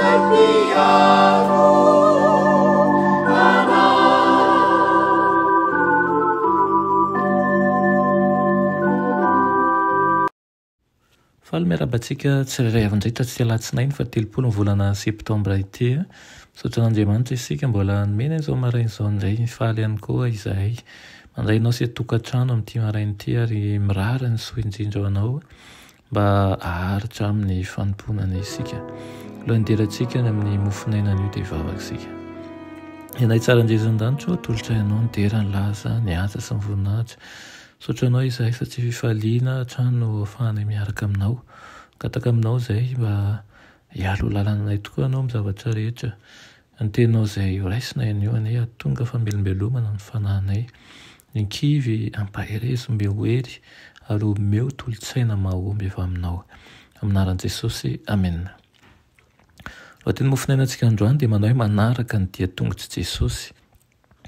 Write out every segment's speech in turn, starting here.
Izay mpiaro anay. Faly miarahaba antsika tsirairay avy indray tatsy alatsinainy faha 30 ny volana septambra ity. Misaotra an'Andriamanitra isika mbola nomena izao maraina izao indray. Faly ihany koa izahay mandray anao sy tokantrano amin'ity maraina ity ary mirary ny soa indrindra ho anao mba haharitra amin'ny fanompoana anay isika. Alohan'ny hidirantsika any amin'ny mofon'aina anio dia hivavaka isika. Ianay tsara indrindra an-danitra ô, atolotra Ianao ny dera, ny laza, ny haja sy ny voninahitra. Misaotra Anao izahay fa tsy fifaliana hatrany no ahafahanay miaraka Aminao. Mangataka Aminao izahay mba hialoha lalana anay tokoa Ianao amin'ny zavatra rehetra. Ny Teninao izay horaisinay anio anie hahatonga famelombelomana ny fanahinay. Ny kivy ampaherezo omeo hery ary omeo tolo-tsaina mahomby avy Aminao. Amin'ny anaran'i Jesosy, Amena. Lohateny mofonainantsika androany dia manao hoe manaraka ny dian-tongotr'i Jesosy.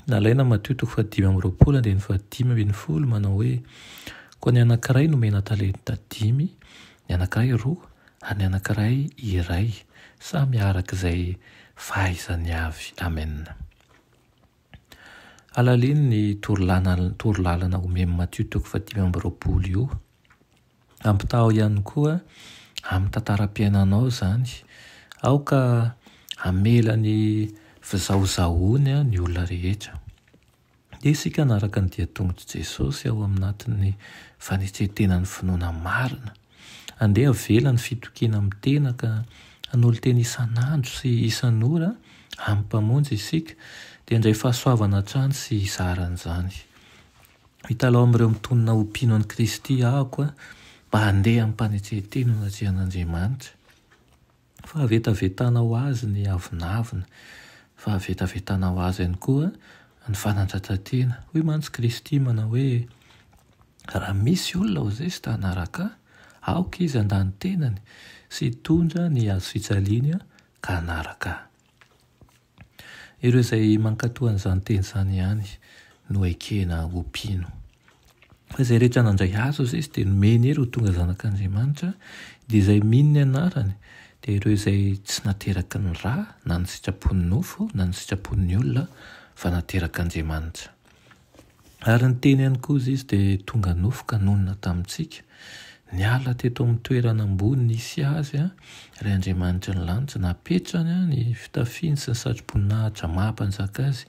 Nalaina Matio toko faha-25 andininy faha-15 manao hoe, Koa ny anankiray nomena talenta dimy, ny anankiray roa, ary ny anankiray iray, samy araka izay fahaizany avy. Amena. Halalino ny torolalana omen'i Matio toko faha-25 io. Ampitahao ihany koa amin'ny tantaram-piainanao izany. Aoka hamela ny fizahozahoany ny olona rehetra. Ndeha isika hanaraka ny dian-tongotr'i Jesosy ao anatin'ny fanetren-tenan'ny finoana marina. Andeha havela ny fitokiana amin'ny tena ka hanolo-tena isan'andro sy isan'ora amin'ny Mpamonjy isika, dia handray fahasoavana hatrany sy hizara an'izany. Mitalaho amin'ireo mitonona ho mpino an'i Kristy aho koa mba handeha amim-panetren-tena eo anatrehan'Andriamanitra. Fahavetavetana ho azy ny avonavona. Fahavetavetana ho azy ihany koa ny fanandratan-tena. Hoy mantsy Kristy manao hoe, Raha misy olona ho zesta hanaraka ahy, aoka izy handà ny tenany sy hitondra ny hazofijaliany ka hanaraka ahy. Ireo izay mankatò an'izany teny izany ihany no ekena ho mpino. Fa izay rehetra nandray azy, hoy Izy, dia nomeny hery ho tonga zanak'Andriamanitra, dia izay mino ny anarany, dia ireo izay tsy nateraky ny ra, na ny sitrapon'ny nofo, na ny sitrapon'ny olona, fa naterak'Andriamanitra. Ary ny Teny ihany koa, hozy Izy, dia tonga nofo ka nonina tamintsika. Niala teto amin'ny toerana ambony nisy Azy ilay Andriamanitry ny lanitra. Napetrany ny fitafiany sy ny satroboninahitra maha mpanjaka Azy,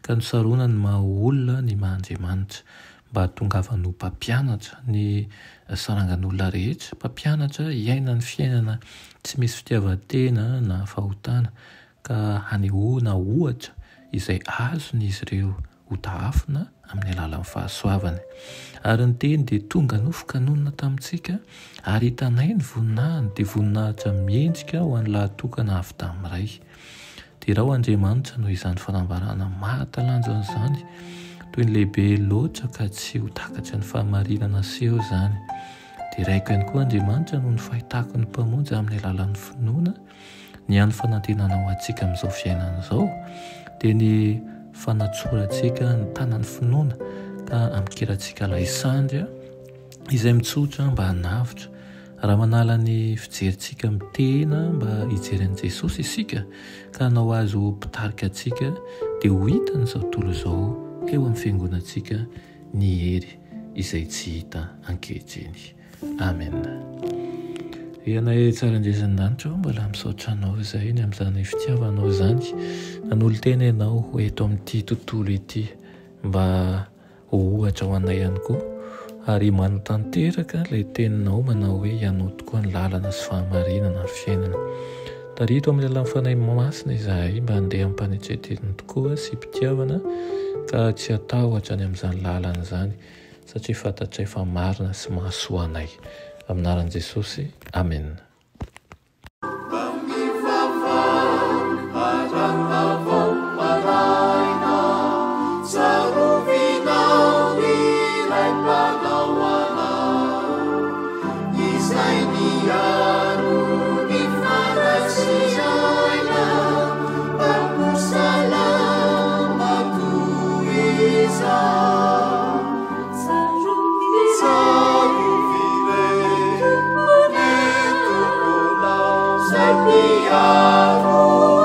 ka nosaronany ny maha olona ny maha Andriamanitra, mba hahatongavany ho mpampianatra ny sarangan'olona rehetra, mpampianatra hiaina ny fiainana tsy misy fitiavan-tena na fahotana, ka hanehoana ohatra izay azon'izy ireo ho tahafina amin'ny alalan'ny fahasoavany. Ary ny Teny dia tonga nofo ka nonina tamintsika, ary hitanay ny voninahiny, dia voninahitra miendrika ho an'ny lahatokana avy tamin'ny Ray. Derao Andriamanitra noho izany fanambarana mahatalanjona izany, toy ny lehibe loatra ka tsy ho takatry ny fahamarinana aseho izany. Deraiko ihany koa Andriamanitra noho ny fahitako ny Mpamonjy amin'ny alalan'ny finoana, Ny hany fanantenana ho antsika amin'izao fiainana izao dia ny fanatsorantsika ny tanan'ny finoana ka amikirantsika ilay sandry izay mitsotra mba hanavotra. Raha manala ny fijerintsika amin'ny tena mba hijery an'i Jesosy isika ka hanao azy ho mpitarika antsika dia ho hitan'izao tontolo izao eo amin'ny fiangonantsika ny hery izay tsy hita ankehitriny. Amen. Ry Anay tsara indrindra any an-danitra ô, mbola misaotra Anao izahay ny amin'izany fitiavanao izany. Nanolo-tena Ianao ho eto amin'ity tontolo ity mba ho ohatra ho anay ihany koa ary manatanteraka ilay teninao manao hoe Ianao tokoa ny lalana sy fahamarinana ary fiainana. Tarito amin'ny alalan'ny Fanahy Masina izahay mba handeha am-panetren-tena tokoa sy mpitiavana ka tsy hatahotra ny amin'izany lalana izany. Satria fantatray fa marina sy mahasoa anay. Amin'ny anaran'i Jesosy, Amena. hiaro.